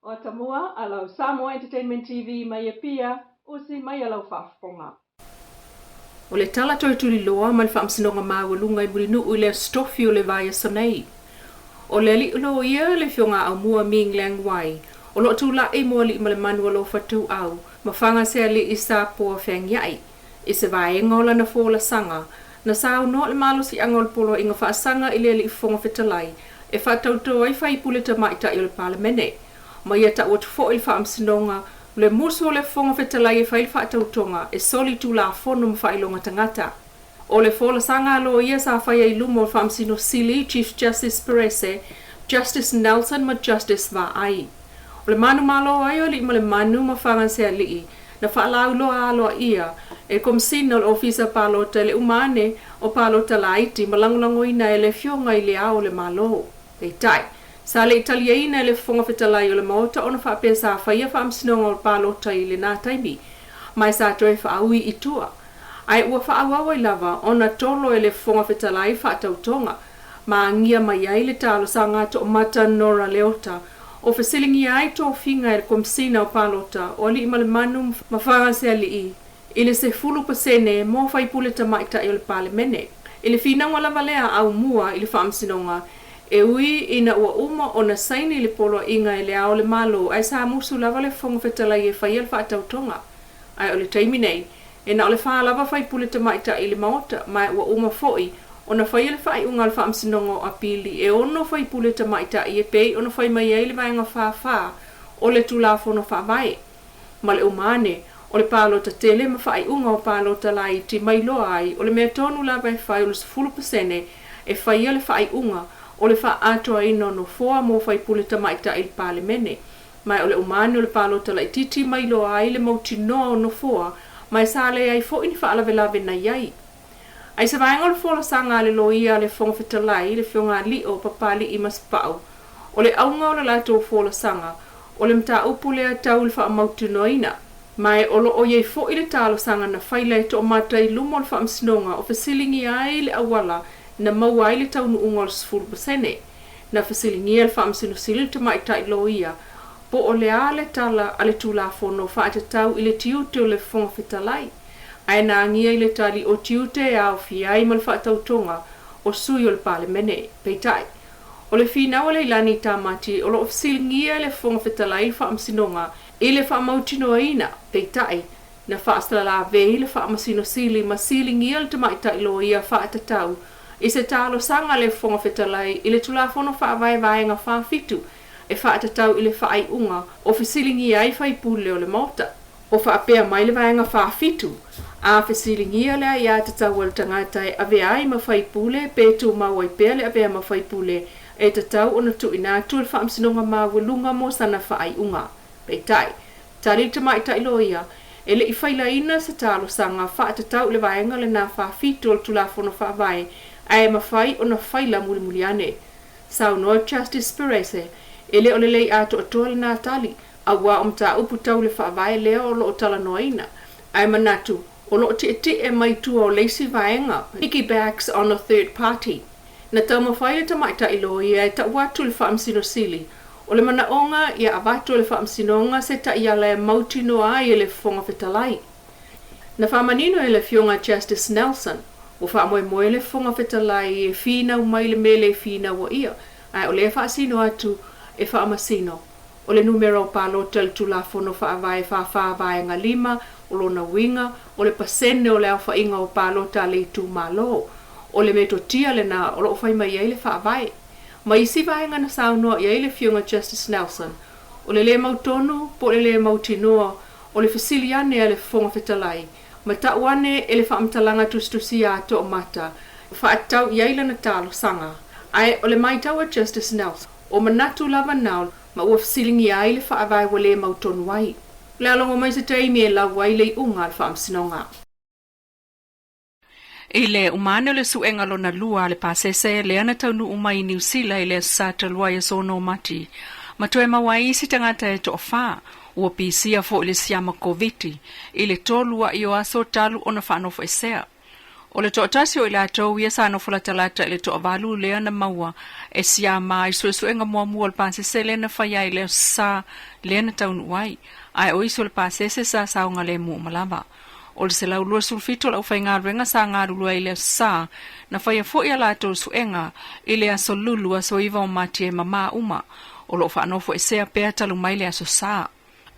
O Atamua a lau Samoa Entertainment TV mai Apia, usi mai a lau faafofoga. O le tala toe tuliloa ma le Faamasinoga Maualuga i Mulinuu i le Aso Tofi o le vaiaso nei. O le alii loia le Afioga Aumua Ming Leng Wai, o lo o tulai mo Aliimalemanu Alofa Tuuau ma Fagasealii Sapoa Feagiai i se vaega o lana folasaga na saunoa le malosiaga o le Poloaiga Faasaga i le Alii Fofoga Fetalai e faatauto ai faipule tamaitai o le Palemene. Ma ia tau atu foi i le Faamasinoga le musu o le Fofoga Fetalai e fai le faatautoga e soli Tulafono ma faailoga tagata. O le folasaga a loia sa faia i luma o le Faamasino Sili, Chief Justice Perese, Justice Nelson ma Justice Vaai. O le manumalo ai o Aliimalemanu ma Fagasealii na faalauiloa aloaia e le Komesina o le Ofisa Palota i le uma ane o palota laiti ma lagolagoina e le Afioga i Le Ao o le Malo. Peitai, sa le i taliaina e le Fofoga Fetalai o le Maota ona faapea sa faia faamasinoga o le palota i lena taimi, ma e sa toe faaui i tua. Ae ua faaauau ai lava ona tolo e le Fofoga Fetalai faatautoga, ma agia mai ai le talosaga a Toomata Nora Leota, o fesiligia ai tofiga e le Komesina o Palota o Aliimalemanu ma Fagasealii i le 10% mo faipule tamaitai o le Palemene. I le finauga lava lea a Aumua i le Faamasinoga, e ui ina ua uma ona saini le poloaiga e le Ao o le Malo ae sa musu lava le Fofoga Fetalai e faia le faatautoga. Ae o le taimi nei, e na o le fa lava faipule tamaitai i le Maota ma ua uma foi ona faia le faaiuga a le Faamasinoga o Apili e ono faipule tamaitai e pei ona fai mai ai le Vaega 44 o le Tulafono Faavae. Ma le uma ane, o le palota tele ma faaiuga o palota laiti ma iloa ai o le mea tonu lava e fai o le 10% e faia le faaiuga o le faaatoaina o nofoa mo faipule tamaitai i le Palemene. Ma o le uma ane o le palota laitiiti ma iloa ai le mautinoa o nofoa ma e sa leai foi ni faalavelave na i ai. A i se vaega o le folasaga a le loia a le Fofoga Fetalai, le Afioga a Lio Papalii Masepau, o le auga o le latou folasaga, o le mataupu lea tau i le faamautinoaina, ma e o lo o i ai foi le talosaga na faila e toamata i luma o le Faamasinoga o fesiligia ai le auala na maua ai le taunuuga o le 10%. Na fesiligia e le Faamasino Sili le tamaitai loia po o le a le tala a le Tulafono faatatau i le tiute o le Fofoga Fetalai, ae na agia i le tali o tiute e aofia ai ma le faatautoga o sui o le Palemene. Peitai, o le finau a Leilani Tamati o lo o fesiligia e le Fofoga Fetalai le Faamasinoga i le faamautinoaina, peitai, na faasalalavei le Faamasino Sili ma siligia le tamaitai loia faatatau i se talosaga a le Fofoga Fetalai i le Tulafono Faavae Vaega 47 e faatatau i le faaiuga o fesiligia ai faipule o le Maota. O faapea mai le Vaega 47, A fesiligia le aiatatau a le tagata e avea ai ma faipule pe tumau ai pea le avea ma faipule, e tatau ona tuuina atu i le Faamasinoga Maualuga mo sana faaiuga. Peitai, tali le tamaitai loia, e le i failaina se talosaga faatatau i le vaega lena 47 o le Tulafono Faavae ae mafai ona faila mulimuli ane. Saunoa Justice Perese, e le o lelei atoatoa lena tali, auā o mataupu tau le Faavae lea o lo o talanoaina, ae manatu o lo o tietie mai tua o le isi vaega, piggybacks on a third party. Na taumafai le tamaitai loia e tau atu i le Faamasino Sili, o le manaoga ia avatu e le Faamasinoga se taiala e mautinoa ai e le Fofoga Fetalai. Na faamanino e le Afioga Justice Nelson, ua faamoemoe le Fofoga Fetalai e finau mai le mea le finauaia, ae o lea faasino atu e faamasino. O le numera o palota i le Tulafono Faavae 44 Vaega 5, o lona uiga, o le pasene o le aofaiga o palota a le itumalo. O le metotia lena o lo o fai mai ai le Faavae. Ma isi vaega na saunoa i ai le Afioga Justice Nelson, o le le mautonu po o le le mautinoa o le fesili ane a le Fofoga Fetalai, ma tau ane e le faamatalaga tusitusia a Toomata, faatatau i ai lana talosaga. Ae o le maitau a Justice Nelson, o manatu lava na ma ua fesiligia ai le faavae ua le mautonu ai. O le a logo mai se taimi e lau ai le iuga a le Faamasinoga. I le uma ane o le suega lona lua a le pasese lea na taunuu mai i Niu Sila i le Aso Sa talu ai aso 6 Mati, ma toe maua ai isi tagata e toafa, ua pisia foi le siama Koviti i le tolu a'i o aso talu ona faanofoesea. O le toatasi o i latou ia sa nofo latalata i le toavalu lea na maua e siama i suesuega muamua o le pasese lea na faia i le Aso Sa lea na taunuu ai, ae o isi o le pasese sa saogalemu uma lava. O le 127 o le aufaigaluega sa galulue ai i le Aso Sa, na faia foi a latou suega i le Aso Lulu aso 9 o Mati e mamā uma. O lo o faanofoesea pea talu mai le Aso Sa.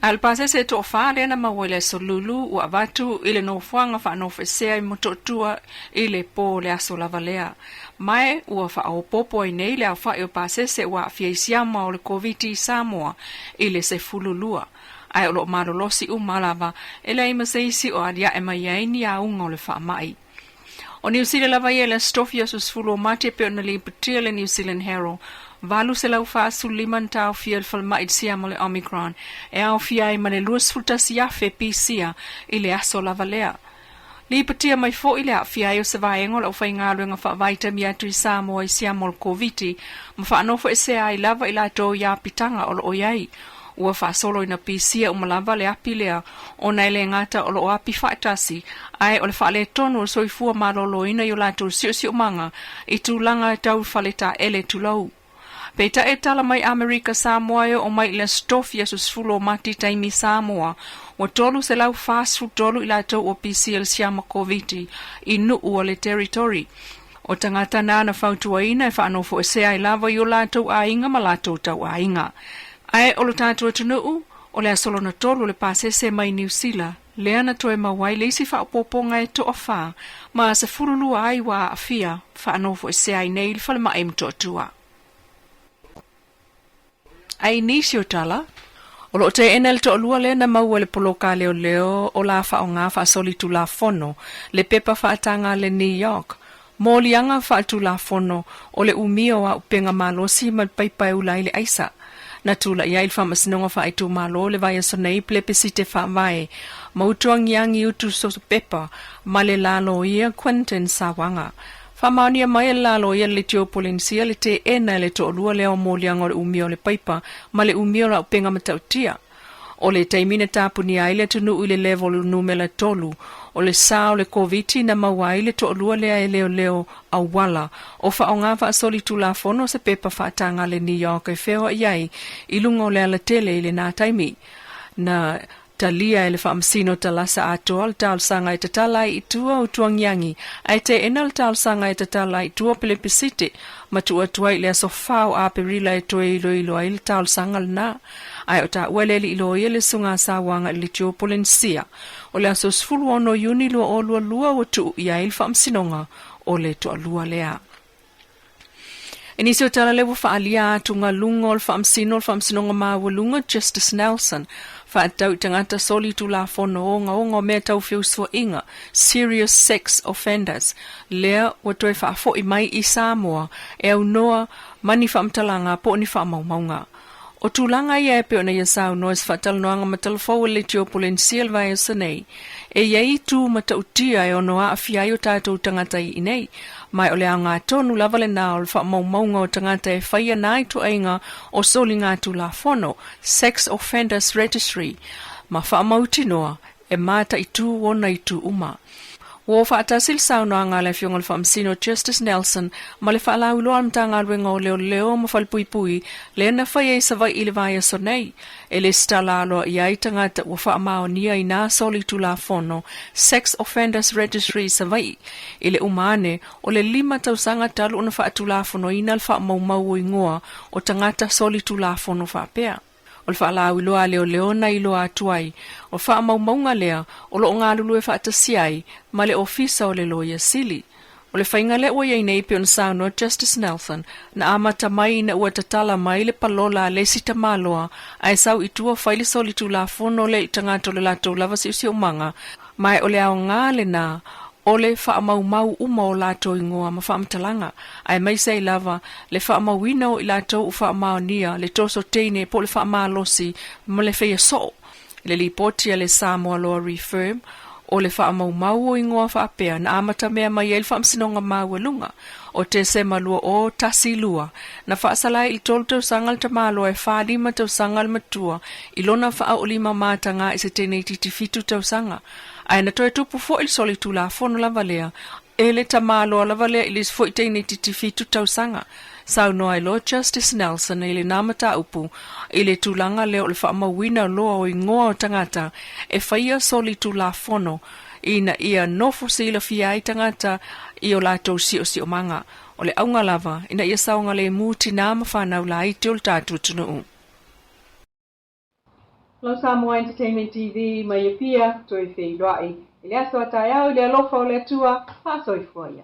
A o le pasese e toafa lea na maua i le Aso Lulu ua avatu i le nofoaga faanofoesea i Motootua i le po o le aso lava lea. Ma ua faaopoopo ai nei le aofai o pasese ua aafia i siama o le Koviti i Samoa i le 12. Ae o lo o malolosi uma lava e leai ma se isi o aliae mai ai ni auga o le faamai. O Niu Sila lava ia i le Aso Tofi aso 10 o Mati e pei ona lipotia le New Zealand Herald, 845 na taofia i le falemai i le siama o le Omicron, e aofia ai ma le 21,000 pisia i le aso lava lea. Lipotia mai foi le aafia ai o se vaega o le aufaigaluega faavaitaimi atu i Samoa i siama o le Koviti ma faanofoesea ai lava i latou i apitaga o lo o i ai. Ua faasolo ina pisia uma lava le api lea ona e le gata o lo o api faatasi, ae o le faaletonu o le soifua maloloina i o latou siosiomaga i tulaga tau faletaele tulou. Peitai e tala mai Amerika Samoa e oo mai i le Aso Tofi aso 10 o Mati taimi Samoa, ua 343 i latou ua pisia i le siama Koviti i nuu o le territory. O tagata na na fautuaina e faanofoesea ai lava i o latou aiga ma latou tauaiga. Ae o lo tatou atunuu, o le aso lona tolu o le pasese mai Niu Sila, lea na toe maua ai le isi faaopoopoga e toafa ma 12 ai ua aafia, faanofoesea ai nei i le falemai i Motootua. Ae i nisi o tala, o lo o teena le toalua lea na maua i le poloka leoleo o la faaaoga faasolitulafono le pepa faataga a le New York, moliaga faaletulafono o le umia o auupega malosi ma le paipa e ula ai le aisa. Na tulai ai le Faamasinoga Faaitumalo i le vaiaso nei Plebisite Faavae ma utuagiagi utu sosopepa ma le la loia Quentin Sawaga. Faamaonia mai e le la loia le Litio Polensia le teena e le toalua lea o moliaga o le umia o le paipa ma le umia o le auupega matautia. O le taimi na tapunia ai le atunuu i le level numera tolu o le sa o le Koviti na maua ai le toalua lea e leoleo auala o faaaoga faasolitulafono se pepa faataga a le New York e feoai ai i luga o le alatele i lena taimi. Na talia e le Faamasino Talasa atoa le talosaga e tatala ai i tua o Tuangiangi ae teena le talosaga e tatala ai i tua o Pelepesite ma tuu atu ai i le aso 4 o Aperila e toe iloilo ai le talosaga lena. Ae o taua e le alii loia le Susuga a Sauaga i le Litio Polenisia. O le aso 16 Iuni 2022 ua tuu i ai le faamasinoga o le toalua lea. I nisi o tala lea ua faaalia atugaluga o le faamasino o le Faamasinoga Maualuga Justice Nelson faatatau i tagata soli tulafono ogaoga o mea tau feusuaiga, serious sex offenders, lea ua toe faafoi mai i Samoa e aunoa ma ni faamatalaga po o ni faamaumauga. O tulaga ia e pei ona ia saunoa i se faatalanoaga matalafou a le Leitio Polenisia i le vaiaso nei, e i ai itu matautia e ono aafia ai o tatou tagata i inei, ma o le aoga tonu lava lena o le faamaumauga o tagata e faia nā ituaiga o soligatulafono, Sex Offenders Registry, ma faamautinoa e mataitu ona itu uma. Ua faatasi le saunoaga a le Afioga i le Faamasino Justice Nelson ma le faalauiloa a le Matagaluega o Leoleo ma Falepuipui lea na faia i Savaii i le vaiaso nei, e lesitala aloaia ai tagata ua faamaonia i nā solitulafono Sex Offenders Registry i Savaii i le uma ane o le lima tausaga talu ona faatulafonoina le faamaumau o igoa o tagata solitulafono faapea. O le faalauiloa a leoleo na iloa atu ai, o faamaumauga lea o lo o galulue faatasi ai ma le Ofisa o le Loia Sili. O le faiga lea ua i ai nei pei ona saunoa Justice Nelson, na amata mai ina ua tatala mai le palola a le isi tamaloa ae sau i tua fai le solitulafono lea i tagata o le latou lava siosiomaga, ma o le aoga lena o le faamaumau uma o latou igoa ma faamatalaga, aemaise ai lava le faamauina o i latou ua faamaonia le toso teine po o le faamalosi ma le faia soo. I le lipoti a le Samoa Law Reform, o le faamaumau o igoa faapea na amatamea mai ai le Faamasinoga Maualuga o Tesema 2012, na faasala ai i le tolu tausaga le tamaloa e 45 tausaga le matua i lona faaoolima mataga i se teine itiiti 7 tausaga. Ae na toe tupu foi le solitulafono lava lea. E le tamaloa lava lea i le isi foi teineitiiti 7 tausaga. Saunoa ai loa Justice Nelson i lena mataupu i le tulaga lea o le faamauina loa o igoa o tagata e faia solitulafono ina ia nofo silafia ai tagata i o latou siosiomaga. O le auga lava ina ia saogalemu tinā ma fanau laiti o le tatou atunuu. Lau Samoa Entertainment TV mai Apia, toe feiloai i le aso a taeao i le alofa o le Atua, faasoifua ia.